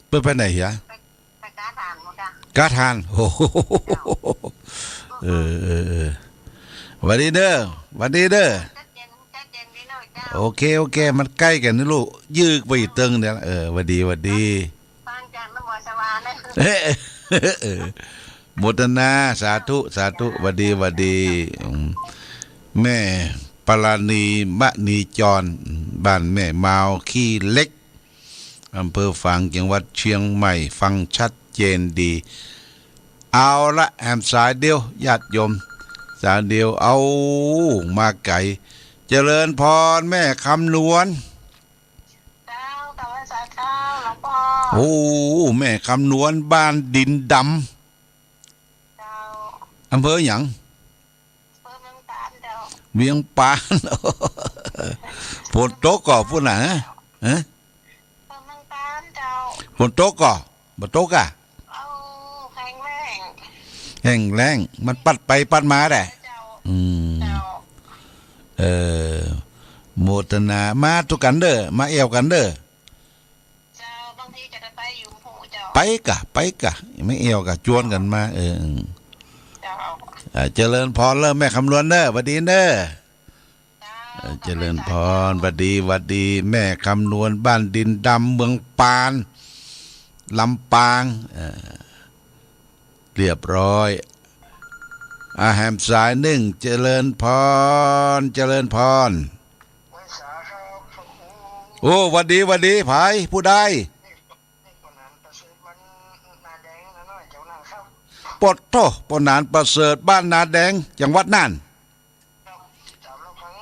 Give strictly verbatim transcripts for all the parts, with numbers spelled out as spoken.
เปิ้นไปไหนเหีย ไป ไปกาทานหมดอ่ะ กาทาน โอ้โห เออ เออ เออ หวัดดีเด้อ หวัดดีเด้อ ชัดเจน ชัดเจนดีหน่อยเจ้า โอเค โอเค มันใกล้กันนี่ลูก ยืกไปอีกเติงเดียว เออ หวัดดี หวัดดี ฟังจากนโมสวานะ เออ เออ โมทนา สาธุ สาธุ หวัดดี หวัดดี อืม แม่ปราณี มณีจร บ้านแม่มาว ขี้เหล็ก อำเภอฝาง จังหวัดเชียงใหม่ ฟังชัดเจนดี เอาละ แหมสายเดียว ญาติโยม สายเดียว เอา มาไกล เจริญพร แม่คำนวณ เจ้า กราบไหว้สาเจ้า หลวงพ่อ โอ้ แม่คำนวณ บ้านดินดำ เจ้า อำเภอหยัง อำเภอเมืองปานเจ้า เวียงปาน ฝนตกก่อพุ่นน่ะ ฮะ อำเภอเมืองปานเจ้า ฝนตกก่อ บ่ตกอ่ะ เอา แห้งแล้ง แห้งแล้ง มันปัดไปปัดมาแหละ เจ้า อืม เจ้า เออ โมทนา มาตุกันเด้อ มาแอ่วกันเด้อ เจ้า บางทีจะได้ไปอยู่หมู่เจ้า ไปกะ ไปกะ มาแอ่วกะ จวนกันมา เออ เจ้า อ่า เจริญพรเด้อ แม่คำนวณเด้อ หวัดดีเด้อ เจ้า เออ เจริญพร หวัดดี หวัดดี แม่คำนวณ บ้านดินดำ เมืองปาน ลำปาง เออ เรียบร้อย อ่า แหมสายหนึ่ง เจริญพร เจริญพร โอ้ หวัดดี หวัดดี ไผ ผู้ใด ปอหนานประเสริฐ บ้านนาแดง นาน้อย เจ้านั่นครับ ปอดโธ่ ปอหนานประเสริฐ บ้านนาแดง จังหวัดน่าน ครับ ติดตามรับฟัง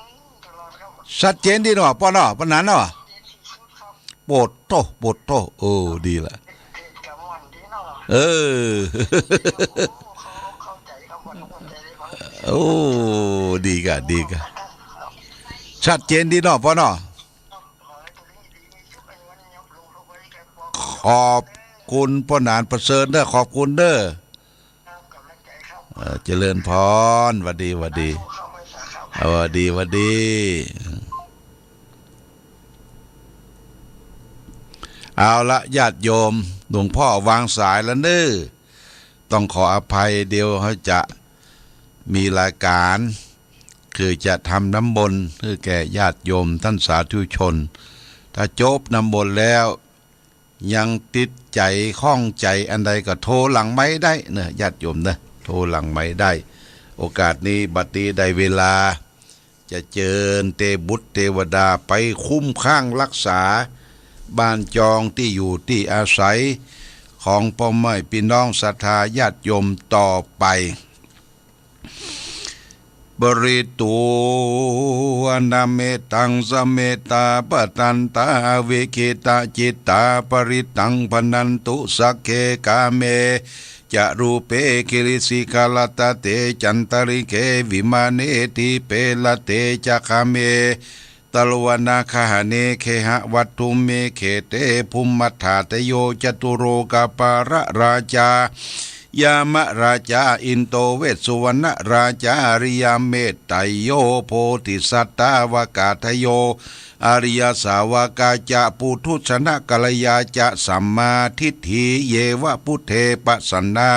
ตลอดครับ ชัดเจนดีเนาะ ปอเนาะ ปอหนานเนาะ ชัดเจนที่สุดครับ ปอดโธ่ ปอดโธ่ เออ ดีละ เทศน์กะม่วนดีเนาะ เออ เขา เข้าใจครับ ม่วน เข้าใจเลยครับ โอ้ ดีกะ ดีกะ ชัดเจนดีเนาะ ปอเนาะ ขอบคุณปอหนานประเสริฐเด้อ ขอบคุณเด้อ เอ่อ เจริญพร หวัดดี หวัดดี เอ่อ หวัดดี หวัดดี เอาละ ญาติโยม หลวงพ่อวางสายแล้วเน้อ ต้องขออภัย เดี๋ยวเขาจะมีรายการ คือจะทำน้ำมนต์ให้แก่ญาติโยมท่านสาธุชน ถ้าจบน้ำมนต์แล้ว ยังติดใจข้องใจอันใดก็โทรหลังไมค์ได้เนอะ ญาติโยมเนอะ โทรหลังไมค์ได้ โอกาสนี้บัดนี้ได้เวลา จะเจิญเตบุตรเตวดาไปคุ้มครองรักษา บ้านจองตี้อยู่ตี้อาศัย ของป้อแม่ปี้น้องศรัทธาญาติโยมต่อไป Parittaṃ anametaṃ samettā bhadantā avikkhittacittā parittaṃ bhaṇantu sagge kāme ca rūpe girisikharataṭe cantalikkhe vimāne dīpe raṭṭhe ca gāme taruvanagahane gehavatthumhi khette bhummantā te yo catulokapālārājā yamarājā indo vessuvaṇṇarājā ariyametteyyo bodhisattāvakādayo ariyasāvakā ca puthujjanakalyā ca sammādiṭṭhi yeva buddhe pasannā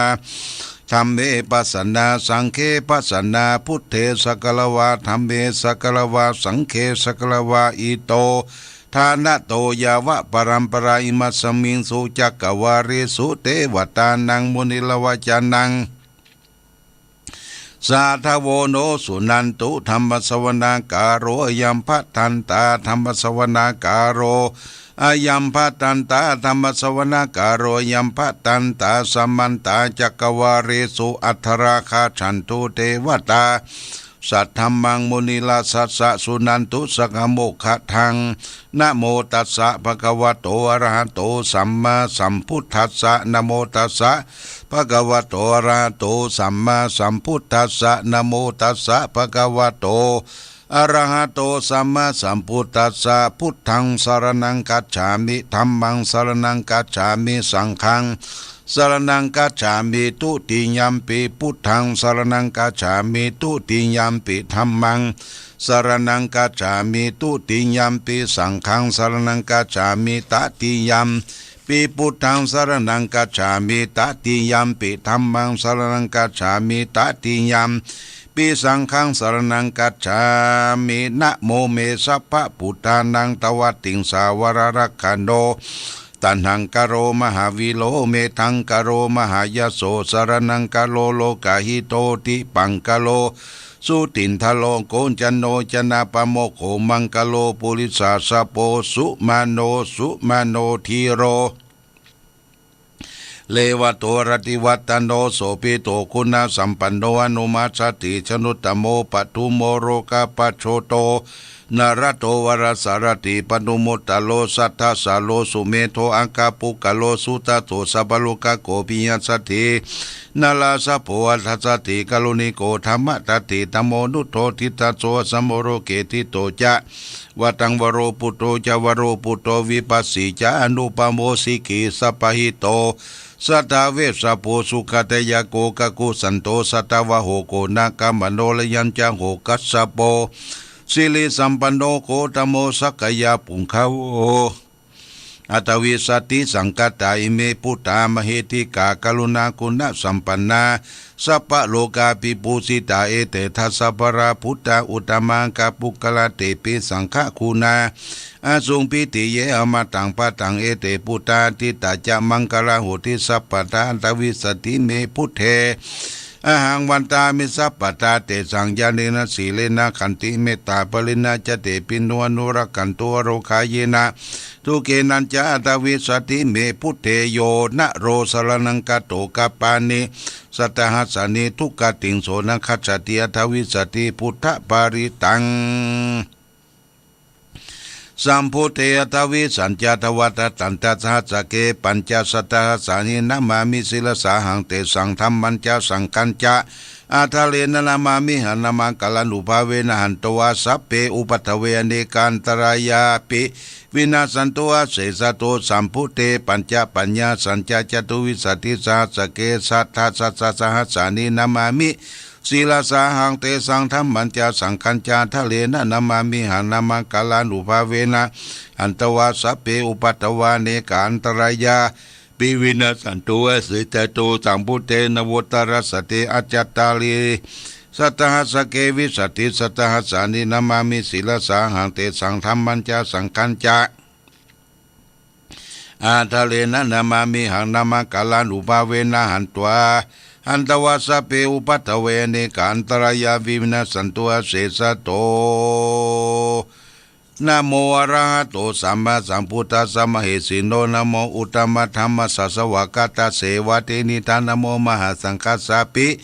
dhamme pasannā saṅghe pasannā buddhe sakkatvā dhamme sakkatvā saṅghe sakkatvā ito ṭhānato yāva paramparā imasmiṃsu cakkavāḷesu devatānaṃ munirājavacanaṃ sādhavo no suṇantu dhammassavanakālo ayam bhadantā dhammassavanakālo ayam bhadantā dhammassavanakālo ayam bhadantā samantā cakkavāḷesu atrāgacchantu devatā saddhammaṃ munirājassa suṇantu saggamokkhadaṃ. Namo tassa bhagavato arahato sammāsambuddhassa. Namo tassa bhagavato arahato sammāsambuddhassa. Namo tassa bhagavato arahato sammāsambuddhassa. Buddhaṃ saraṇaṃ gacchāmi. Dhammaṃ saraṇaṃ gacchāmi. Saṅghaṃ saraṇaṃ gacchāmi. Dutiyampi buddhaṃ saraṇaṃ gacchāmi. Dutiyampi dhammaṃ saraṇaṃ gacchāmi. Dutiyampi saṅghaṃ saraṇaṃ gacchāmi. Tatiyampi Dutiyampi buddhaṃ saraṇaṃ gacchāmi. Tatiyampi dhammaṃ saraṇaṃ gacchāmi. Tatiyampi saṅghaṃ saraṇaṃ gacchāmi. Namo me sabbabuddhānaṃ dvattiṃsāvaralakkhaṇo, taṇhaṅkaro mahāvīro, medhaṅkaro mahāyaso, saraṇaṅkaro lokahito, dipaṅkaro jutindharo, koñcano janapāmokkho, maṅgalo purisāsabho, sumano sumano dhīro, revato rativaḍḍhano, sobhito guṇasampanno, anomajjati januttamo, padumo lokapajjoto, nāḷato varasaratī, padumuttaro satasāro, sumedho akkhapuggalō, sudaṭṭho sabbalokaggo, piyasakkhī nārāsabho, atthasārathi kāruṇiko, dhammadātī dhammo nuddho, ṭhitto so dhammo loke ṭhito ca, vattaṃ varo buddho ca, varo buddho vipassī ca, anupamo sikhī sabbahito, satthā vessabhū sukhadāyako, kakusandho satthavāho, koṇāgamano rayañcakko, kassapo sirisampanno, gotamo sakyapuṅgavo. Aṭṭhavīsati saṅkhātā ime buddhā mahiddhikā, karuṇāguṇasampannā sabbalokavibhūsitā. Ete dasabalā buddhā uttamaṅgapuggalā, tepi saṅghaguṇā asuṃ pītiye amataṃ pattaṃ. Ete buddhā ṭhitā ca maṅgalā honti sabbadā. Aṭṭhavīsati me buddhe ahaṃ vandāmi sabbadā, tesaṃ ñāṇena sīlena khantimettapariṇā ca, tepi no anurakkhantu arogāyena dukkhenañca. Aṭṭhavīsati me buddhe yo naro saraṇaṃ gato, kappāni sattasahassāni duggatiṃ so na gacchati. Aṭṭhavīsati buddhaparittaṃ. Sambuddhe aṭṭhavīsañca dvādasasahassake, pañcasattasahassāni namāmi sirasāhaṃ. Tesaṃ dhammañca saṅghañca ādarena namāmihaṃ, namakārānubhāvena hantvā sabbe upaddave, anekā antarāyāpi vinassantu asesato. Sambuddhe pañcapaññāsañca catuvīsatisahassake, sattasahassāni namāmi sirasāhaṃ. Tesaṃ dhammañca saṅghañca ādarena namāmihaṃ, namakārānubhāvena hantvā sabbe upaddavā, anekā antarāyāpi vinassantu asesato. Sambuddhe navuttarasate aṭṭhacattāḷīsasahassake, vīsatisatasahassāni namāmi sirasāhaṃ. Tesaṃ dhammañca saṅghañca ādarena namāmihaṃ, namakārānubhāvena hantvā, hantvā sabbe upaddave, anekā antarāyāpi vinassantu asesato. Namo arahato sammāsambuddhassa mahesino. Namo uttamadhammasāsavakātasseva tenidha. Namo mahāsaṅghassāpi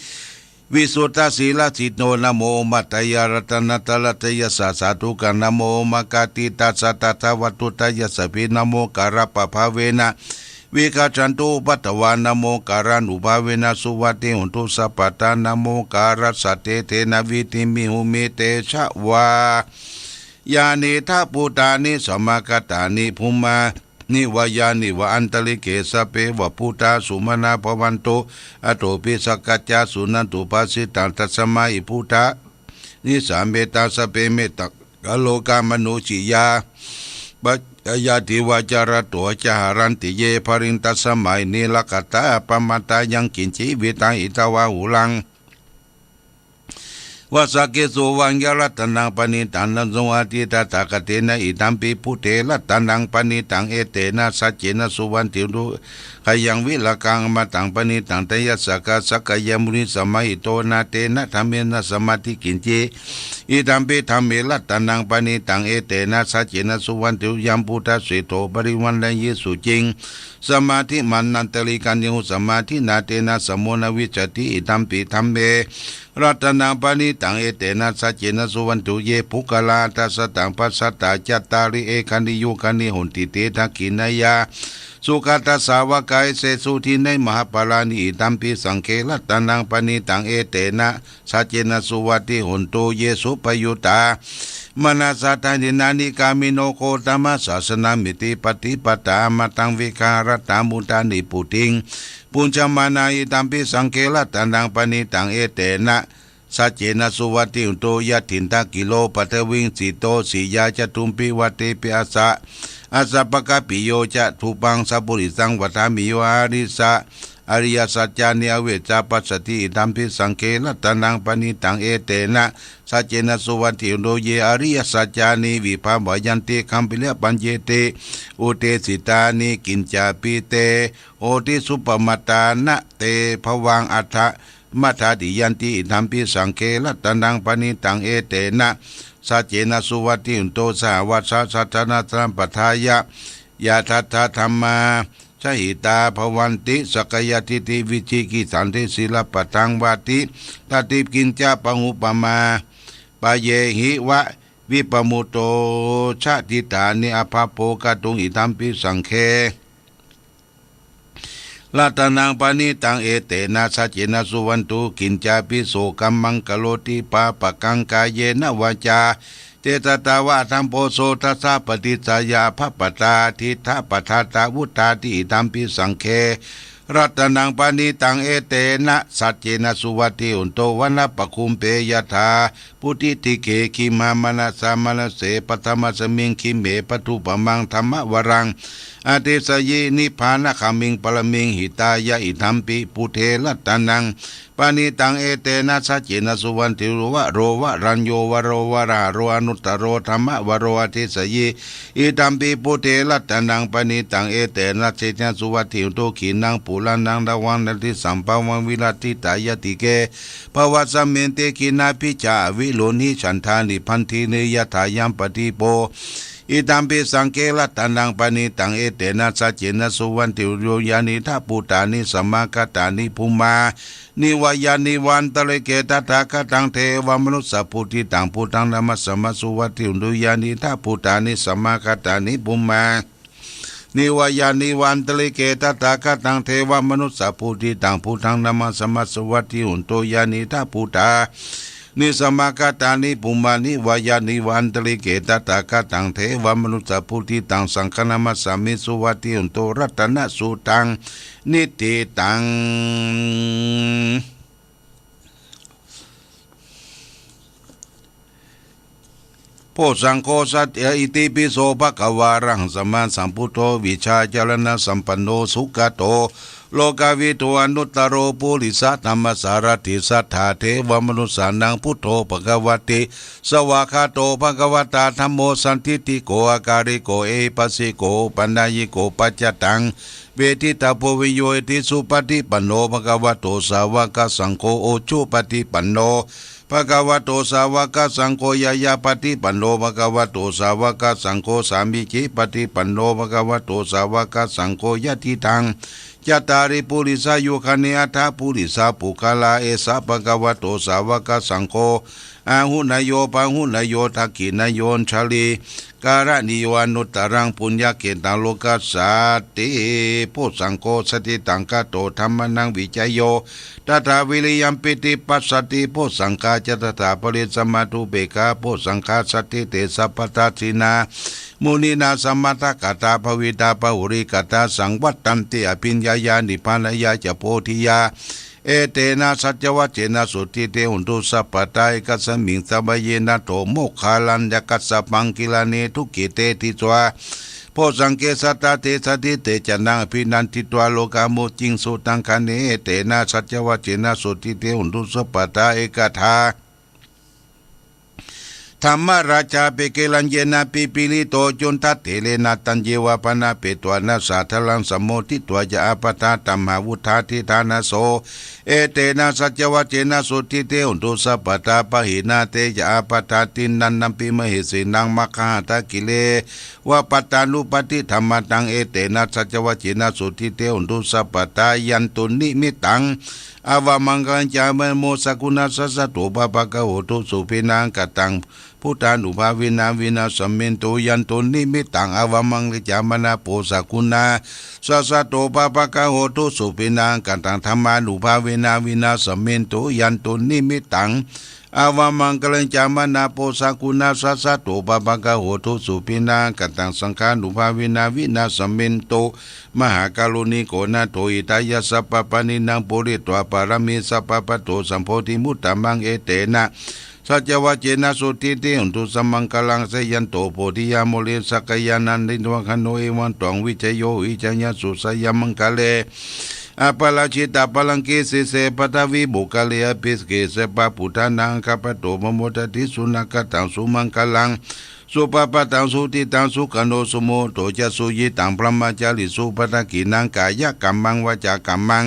visuddhasīladiṭṭhino. Namo omātyāraddhanattayassa sādhukaṃ. Namo omakātītassa tathāgatattayassapi. Namokārappabhāvena vigacchantu upaddavā. Namokārānubhāvena suvatthi hotu sabbadā. Namokārassa tejena vidhimhi homi tejavā. Yānīdha bhūtāni samāgatāni bhummāni vā yāniva antalikkhe, sabbeva bhūtā sumanā bhavantu, athopi sakkacca suṇantu bhāsitaṃ. Tasmā hi bhūtā nisāmetha sabbe, mettaṃ karotha mānusiyā pajāya, divā ca ratto ca haranti ye baliṃ, tasmā hi ne rakkhatha appamattā. Yaṅkiñci vittaṃ idha vā huraṃ vā saggesu vā yaṃ ratanaṃ paṇītaṃ, na no atthi tathāgatena, idampi buddhe ratanaṃ paṇītaṃ, etena saccena suvatthi hotu. Khayaṃ virāgaṃ amataṃ paṇītaṃ, tayajjhagā sakyamunī samāhito, na tena dhammena samatthi kiñci, idampi dhamme ratanaṃ paṇītaṃ, etena saccena suvatthi hotu. Yambuddhaseṭṭho parivaṇṇayī suciṃ, samādhimānantarikaññehi, samādhinā tena samo na vijjati, idampi dhamme ratanaṃ paṇītaṃ, etena saccena suvatthi hotu. Ye puggalā aṭṭha sataṃ pasatthā, cattāri ekāri yugāni honti, te dakkhiṇeyyā sugatassa sāvakā, esesu dinnāni mahapphalāni, idampi saṅghe ratanaṃ paṇītaṃ, etena saccena suvatthi hotu. Ye suppayuttā manasā daḷhena, nikkāmino gotamasāsanamātā, paṭipattā amataṃ vigayha, laddhā mudhā nibbutiṃ bhuñjamānā, idampi saṅghe ratanaṃ paṇītaṃ, etena saccena suvatthi hotu. Yathindakhīlo paṭhaviṃ sito, siyā catubbhi vātebhi assa asapakārapiyo ca, rūpaṃ sappurisaṃ vadāmi, yo ariyasa- ariyasaccāni avecca passati, idampi saṅghe ratanaṃ paṇītaṃ, etena saccena suvatthi hotu. Ye ariyasaccāni vibhāvayanti gabbhīrapaññentu, uddesitāni kiñcāpi te hoti suppamattā, na te bhavaṃ aṭṭhaṃ mathāti yanti, idampi saṅghe ratanaṃ paṇītaṃ, etena saccena suvatthi hotu. Sahāvassa saddasanappatthāya, yadattha dhammā jahitā bhavanti, sakkāyadiṭṭhi vicikicchādi sīlabbataṃ vādi, tattha kiñca pahupamā, payehi va vippamutto, ca diṭṭhāni abhabbo kātuṃ, idampi saṅghe ratanaṃ paṇītaṃ, etena saccena suvatthi hotu. Kiñcāpi so kammaṃ karoti pāpakaṃ, kāyena vācāya cetasā vā, adhammo so tassa paṭicchāya, abhabbatā diṭṭhapadātā vuṭṭhāti, idampi saṅghe ratanaṃ paṇītaṃ, etena saccena suvatthi hotu. Vanappagumbe yathā phussittighe, gimhānamānasam manase, paṭhamasmiṃ gimhe pathūpamaṃ dhammavaraṃ adesayī, nibbānagāmiṃ pāramī hitāya, idampi buddhe ratanaṃ paṇītaṃ, etena saccena suvatthi hotu. Varo varaññū varo varāharo, anuttaro dhammavaro adesayī, idampi buddhe ratanaṃ paṇītaṃ, etena saccena suvatthi hotu. Khīṇaṃ purāṇaṃ navaṃ natthi sambhavaṃ, virattacittāyatike bhavasmiṃ, te khīṇabījā avirūḷhichandā, nibbanti yathāyampadīpo, idampi saṅghe ratanaṃ paṇītaṃ, etena saccena suvatthi hotu. Yānīdha bhūtāni samāgatāni, bhummāni vā yāni va antalikkhe, tathāgataṃ devamanussapūjitaṃ, buddhaṃ namassāma suvatthi hotu. Yānīdha bhūtāni samāgatāni, bhummāni vā yāni va antalikkhe, tathāgataṃ devamanussapūjitaṃ, buddhaṃ namassāma suvatthi hotu. Yānīdha bhūtāni samāgatāni, bhummāni vā yāni va antalikkhe, tathāgataṃ devamanussapūjitaṃ, saṅghaṃ namassāmi suvatthi hotu. Ratanasuttaṃ niṭṭhitaṃ. Bojjhaṅgo sat-, itipi so bhagavā arahaṃ sammāsambuddho, vijjācaraṇasampanno sugato lokavidū, anuttaro purisadammasārathi satthā devamanussānaṃ buddho bhagavāti. Svākkhāto bhagavatā dhammo, sandiṭṭhiko akāliko ehipassiko opanayiko paccattaṃ veditabbo viññūhīti. Supaṭipanno bhagavato sāvakasaṅgho, ujupaṭipanno bhagavato sāvakasaṅgho, ñāyapaṭipanno bhagavato sāvakasaṅgho, sāmīcipaṭipanno bhagavato sāvakasaṅgho, yadidaṃ cattāri purisayugāni aṭṭha purisapuggalā, esa bhagavato sāvakasaṅgho, āhuneyyo pāhuneyyo dakkhiṇeyyo añjalikaraṇīyo, anuttaraṃ puññakkhettaṃ lokassāti. Bojjhaṅgo satiṭṭhaṅgāto dhammānaṃ vicayo tathā, viriyampīti passaddhi bojjhaṅgā ca tathāpare, samādhupekkhabojjhaṅgā satiṭṭhite sabbadassinā muninā sammadakkhātā bhāvitā bahulīkatā, saṃvattanti abhiññāya nibbānāya ca bodhiyā. Etena saccavajjena sotthi te hotu sabbadā. Ekasmiṃ samaye nātho moggallānaṃ kassapaṃ gilāne dukkhite disvā bojjhaṅge satta desayi, te ca taṃ abhinanditvā rogā mucciṃsu taṅkhaṇe. Etena saccavajjena sotthi te hotu sabbadā. Ekadā dhammarājāpi gelaññenābhipīḷito, cundattherena taññeva bhaṇāpetvāna sādaraṃ, sammoditvā ca ābādhā tamhā vuṭṭhāsi ṭhānaso. Etena saccavajjena sotthi te hotu sabbadā. Pahīnā te ca ābādhā tiṇṇannampi mahesinaṃ, maggāhatakileva pattānuppattidhammataṃ. Etena saccavajjena sotthi te hotu sabbadā. Yandunnimittaṃ avamaṅgalañca avamaṅgalañca, sakuṇassa saddo pāpaggaho dussupinaṃ akantaṃ, buddhānubhāvena vināsamentu. Yandunnimittaṃ avamaṅgalañca avamānāpo, sakuṇassa saddo pāpaggaho dussupinaṃ akantaṃ, dhammānubhāvena vināsamentu. Yandunnimittaṃ avamaṅgalañca avamānāpo, sakuṇassa saddo pāpaggaho dussupinaṃ akantaṃ, saṅghānubhāvena vināsamentu. Mahākāruṇiko nātho hitāya sabbapāṇinaṃ, pūretvā pāramī sabbā patto sambodhimuttamaṃ. Etena saccavajjena sotthi te hotu sabbaṃ karaṃ. Jayanto bodhiyā mūle sakyānaṃ nandivaḍḍhano evaṃ tvaṃ vijayo hohi jayassu jayamaṅgale. Aparājitapallaṅke sīse paṭhavipokkhare abhiseke sabbabuddhānaṃ aggappatto pamodati. Sunakkhattaṃ sumaṅgalaṃ supabhātaṃ suhuṭṭhitaṃ sukhaṇo sumuhutto ca suyiṭṭhaṃ brahmacārisu. Padakkhiṇaṃ kāyakammaṃ vācākammaṃ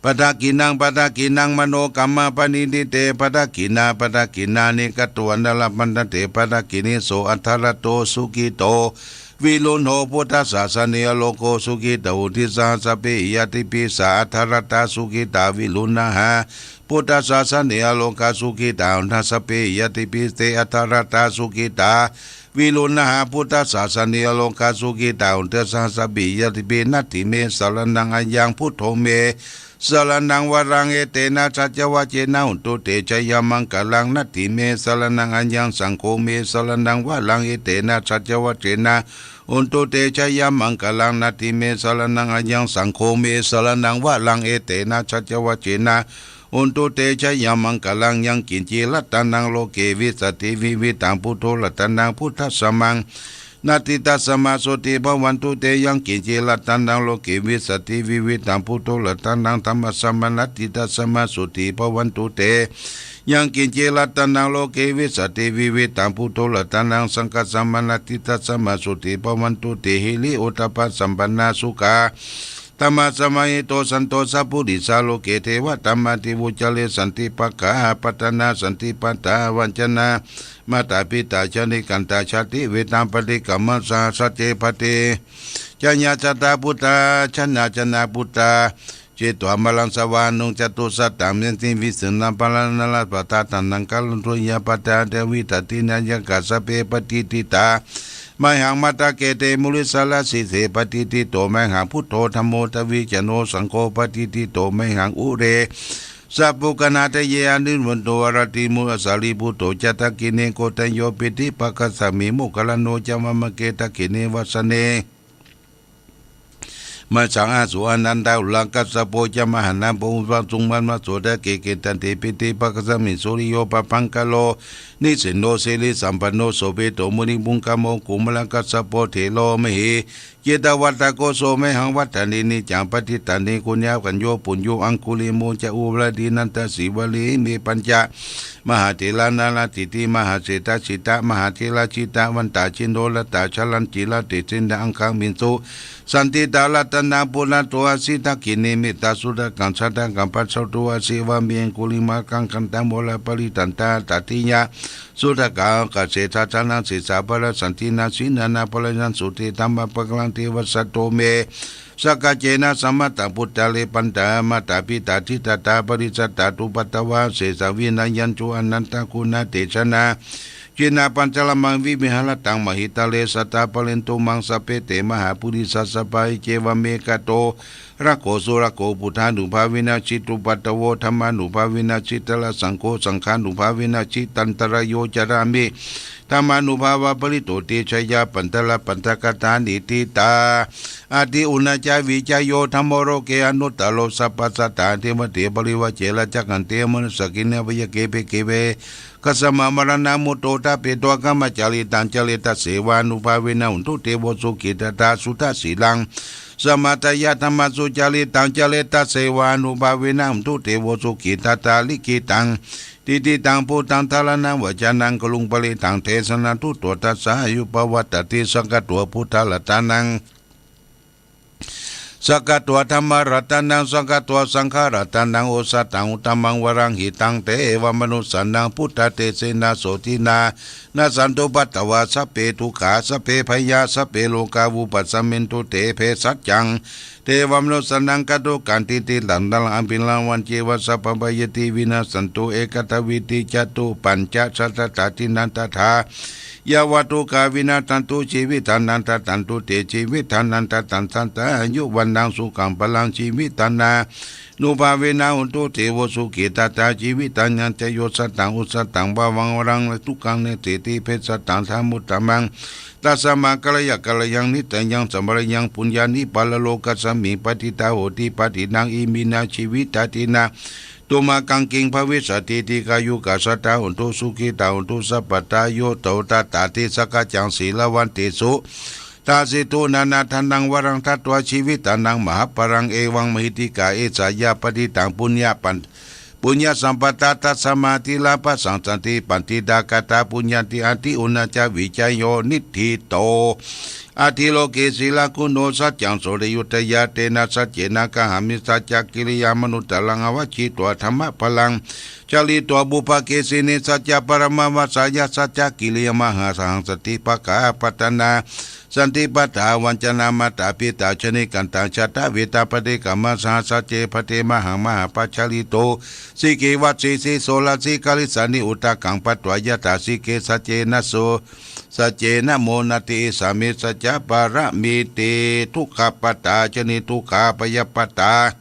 padakkhiṇaṃ padakkhiṇaṃ manokammaṃ paṇidhī te padakkhiṇā padakkhiṇāni katvāna labhantatthe padakkhiṇe. So atthaladdho sukhito viruḷho buddhasāsane arogo sukhitā hoti saha sabbehi ñātibhi. Sā atthaladdhā sukhitā viruḷhā buddhasāsane arogā sukhitā hotha sabbehi ñātibhi. Te atthaladdhā sukhitā viruḷhā buddhasāsane arogā sukhitā hotha saha sabbehi ñātibhi. Natthi me saraṇaṃ aññaṃ buddho me saraṇaṃ varaṃ etena saccavajjena hotu te jayamaṅgalaṃ. Natthi me saraṇaṃ aññaṃ saṅgho me saraṇaṃ varaṃ etena saccavajjena hotu te jayamaṅgalaṃ. Natthi me saraṇaṃ aññaṃ saṅgho me saraṇaṃ varaṃ etena saccavajjena hotu te jayamaṅgalaṃ. Yaṅkiñci ratanaṃ loke vijjati vividhaṃ puthu ratanaṃ buddhasamaṃ natthi tasmā sotthī bhavantu te. Yaṅkiñci ratanaṃ loke vijjati vividhaṃ puthu ratanaṃ dhammasamaṃ natthi tasmā sotthī bhavantu te. Yaṅkiñci ratanaṃ loke vijjati vividhaṃ puthu ratanaṃ saṅghasamaṃ natthi tasmā sotthī bhavantu te. Hiri oddhapasampannā sukkā dhammasamāhito santo sappurisā loke devatamāti vuccare. Santi pakkhā apattanā santi pādā avañcanā mātā pitā ca nikkhantā jātivedha paṭikkama saha sacce paṭicca ñātakā puttā janakā puttā jetvā māraṃ savāhanuṃ catusaccaṃ yatinīsimānapāṇinā nālāpathānaṃ kalantu ñāpadā te vigathināyakā sabbe patiṭṭhitā mayhaṃ matthake te mūle. Sārajjī sīse patiṭṭhito mayhaṃ buddho dhammo dvijayo saṅgho patiṭṭhito mayhaṃ ure sabbaguṇādaye anuruddho āraṭi mūle. Sārīputto ca dakkhiṇe koṇḍañño piṭṭhibhāgasmiṃ moggallāno ca vāmake dakkhiṇe vassane. Majjhā āsuṃ ānandarūḷhakassapo ca mahānāmo ubhāsuṃ vāmasotake. Kinnāse piṭṭhibhāgasmiṃ suriyo pabhaṅkaro nisinno sirisampanno sobhito munipuṅgavo. Kumārakassapo thero mahesī cittavādako so mayhaṃ vadane niccaṃ paṭiggaṇhāmi puññakaṃ. Yo puñño aṅgulimālo ca ūpavarampi nandasīvalī ime pañca mahātherā nalāṭe ti mahāsheṭṭhā jitā mahātherā jitavanto jinorasā jalanti ratne santindhā aṅgamiṃsu saṇṭhitā. Ratanaṃ purato āsi dakkhiṇe mettasuttakaṃ dhajaggaṃ pacchato āsi vāme aṅgulimālakaṃ khandhamoraparittaṃ. Taṃ hataṃ ṭhitiyā suttakaṃ ākāse chadanaṃ sesā pāṭhaseṭṭhena jinā nānābhāvāyaṃ sotthī dhammapākāraṃ devasatto me sakkacce na samantā phuṭṭhāre pantā mātā pitā jihatā paricchitā cupaddavā. Sesā vinayaṃ co anantaguṇātejanā jinapañjaramaṃ viharataṃ mahītale sadā bhavantu maṃ sabbe te mahāpurisāsabhā. Iccevam ekato rakkho surakkho buddhānubhāvena jitupaddavo dhammānubhāvena jitārisaṅgho saṅghānubhāvena jitantarāyo carāmi dhammānubhāvapālito. Te jayapantarapañcagatā niṭṭhitā ati uṇhiyañcāvicāyo dhammo loke anuttaro sabbasattaṃ. Devatādiparinivāse rājadakkhiṇe amanussakhīne abyākkhīne bhayaṅkare bhe kasmā maraṇā mutto ṭhapetvā brahmacāritaṃ caretta devasevānubhāvena hontu devo sukhitattā. Suddhasīlaṃ samādāya dhammaṃ sucaritaṃ caretta devasevānubhāvena hontu devo sukhitattā. Likkhitaṃ diṭṭhitaṃ buddhaṃ dhāraṇaṃ vācanaṃ guruṃ parinidhitaṃ desanaṃ tutvā buddhassa āyuṃ pavaḍḍhati. Svākkhāto buddharatanaṃ svākkhāto dhammaratanaṃ svākkhāto saṅgharatanaṃ osathaṃ uttamaṃ varaṃ hitaṃ devamanussānaṃ buddhatejena sotthinā nassantupaddavā sabbe dukkhā sabbe bhayā sabbe rogā vūpasamentu te. Bhejassaṃ devamanussānaṃ kātukaṃ tividhaṃ taraṃ abhiramaṃ jīvassapabayāti vinassantu ekatvīti catuppañcasatasatindhaṃ tathā yāva dukkhā vinassantu jīvitadhaṃ dadantu te jīvitadhaṃ dadaṃ sadā āyuvaṇṇaṃ sukhaṃ balaṃ. Jīvitadānubhāvena hontu devo sukhitattā jīvitadañca yo satthā osathaṃ pāpaṃ varaṃ sukhaṃ nessantīti. Bhejassaṃ dhammūttamaṃ tasmā kālaña kālañaṃ nidayaṃ sampādeyyaṃ puññāni paralokasmiṃ patiṭṭhā honti pāṇinā iminā jīvitadinā tumhākaṃ kiṃ bhavissati. Dīghāyukā sadā hontu, sukhitā hontu sabbadā. Yo to tattha disā kāyaṃ sīlavantesu, dasito nānādānaṃ varaṃ datvā, jīvitānaṃ mahapphalaṃ. Evaṃ mahiddhikā esa yā, patiṭṭhaṃ puññapan- puññasampadā, tasmā dī lābhasaṃ santi. Paṇḍitā katā puññanti, ādi uṇhissavijayo niṭṭhito, ādi loke sīlaguṇo. Saccaṃ soceyya tena, saccena kāhāmi, saccakiriyamanuttaraṃ, āvajjitvā dhammabalaṃ, jālito pubbake sīhne, saccabalamavassāya, saccakiriyamārahaṃ. Santi pakkhā apattanā, santi pattā vañcanā, mātā pitā ca nikkhantā, jātaveda paṭikkama. Saha sacce pate mahā mahāpajjalito, sikkhivassi siso rasi, karīsāni udakaṃ patvā, yathā sikkhesi saccena so, saccena modati. Esa me saccapāramīti. Dukkhappattā ca niddukkhā, bhayappattā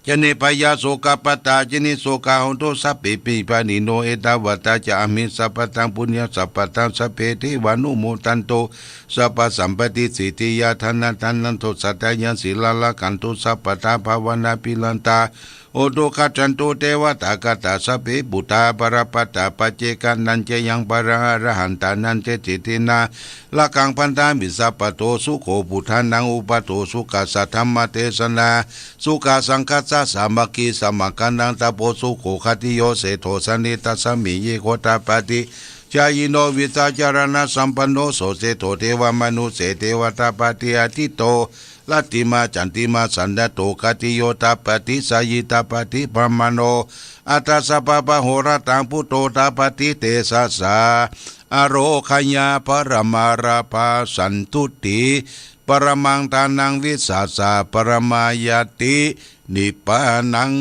ca nibbhayā, sokappattā ca nissokā, hontu sabbepi pāṇino. Ettāvatā ca amhehi, sambhataṃ puññasampadaṃ, sabbe devānumodantu, sabbasampattisiddhiyā. Dānaṃ dadantu saddhāya, sīlaṃ rakkhantu sabbadā, bhāvanābhiratā hontu, gacchantu devatāgatā. Sabbe buddhā balappattā, paccekānañca yaṃ balaṃ, arahantānañca siddhinā, rakkhaṃ bandhāmi sabbaso. Sukho buddhānaṃ uppādo, sukhā saddhammadesanā, sukhā saṅghassa sāmaggī, samaggānaṃ tapo sukho. Khadiyyo seṭṭho, janetasmiṃ nigho, thapati jhāyino, vijjācaraṇasampanno, so seṭṭho devamanusse ceva, thapati ādityo, rattimācandimā, sannaddho khadiyyo, thapati jhāyī, thapati brāhmaṇo, atha sabbamahoratā, buddho thapati tejasā. Ārogyaparamā lābhā, santuṭṭhī paramaṃ dhanaṃ, vissāsaparamā ñātī, nibbānaṃ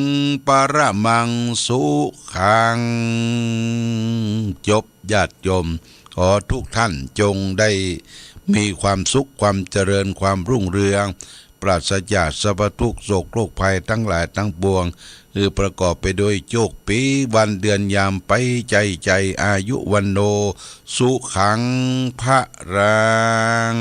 paramaṃ sukhaṃ. จบ ญาติโยม ขอทุกท่านจงได้มีความสุข ความเจริญ ความรุ่งเรือง ปราศจากสรรพทุกข์โศกโรคภัยทั้งหลายทั้งปวง คือประกอบไปด้วยโชคปี วันเดือนยาม ไป ใจ ชัย อายุ วัณโณ สุขัง พลัง